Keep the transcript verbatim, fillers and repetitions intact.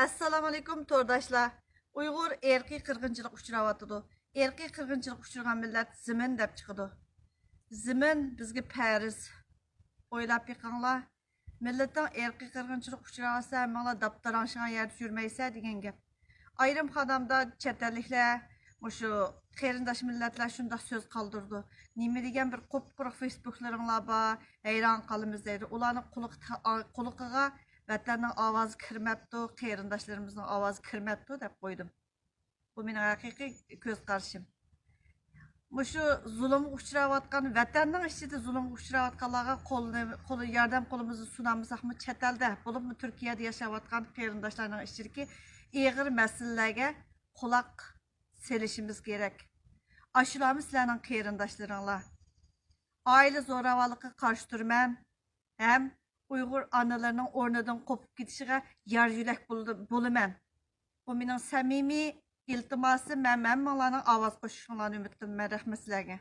ئەسسالامۇئەلەيكۇم تورداشلار. ئۇيغۇر ئىرقىي قىرغىنچىلىققا ئۇچراۋاتىدۇ. ئىرقىي قىرغىنچىلىققا ئۇچرىغان مىللەت زېمىن دەپ چىقىدۇ. زېمىن بىزگە پەرز. ئويلاپ بېقىڭلار. مىللىتىڭ ئىرقىي قىرغىنچىلىققا ئۇچراۋاتسا، ھەممىڭلار داپتاراڭشىغان يەردە يۈرمەيسە دېگەن گەپ. ئايرىم قادامدا چەت ئەللىكلەر مۇشۇ قېرىنداش مىللەتلەر شۇنداق سۆز قالدۇرىدۇ. نېمە دېگەن بىر قۇپقۇرۇق فېيسبۇكلىرىڭلار بار، ھەيران قالىمىز دەيدۇ. ئۇلارنىڭ قۇلىقى تا-، قۇلىقىغا ۋەتەننىڭ ئاۋازى كىرمەپتۇ، قېرىنداشلىرىمىزنىڭ ئاۋازى كىرمەپتۇ دەپ قويدۇم. بۇ مېنىڭ ھەقىقىي كۆز قارىشىم. مۇشۇ زۇلۇمغا ئۇچراۋاتقان، ۋەتەننىڭ ئىچىدە زۇلۇمغا ئۇچراۋاتقانلارغا قولنى، قول، ياردەم قولىمىزنى سۇنالمىساقمۇ، چەت ئەلدە، بولۇپمۇ تۈركىيەدە ياشاۋاتقان قېرىنداشلارنىڭ ئىچىدىكى ئېغىر مەسىلىلەرگە قۇلاق سېلىشىمىز كېرەك. ئاشۇلارمۇ سىلەرنىڭ قېرىنداشلىرىڭلار. ئائىلە زوراۋانلىقىغا قارشى تۇرىمەن ھەم ئۇيغۇر ئانىلىرىنىڭ ئورنىدىن قوپۇپ كېتىشىگە يار يۆلەك بول-، بولىمەن. بۇ مېنىڭ سەمىمىي ئىلتىماسىم ھەم ھەممىڭلارنىڭ ئاۋاز قوشۇشۇڭلارنى ئۈمىد قىلىمەن. رەھمەت سىلەرگە.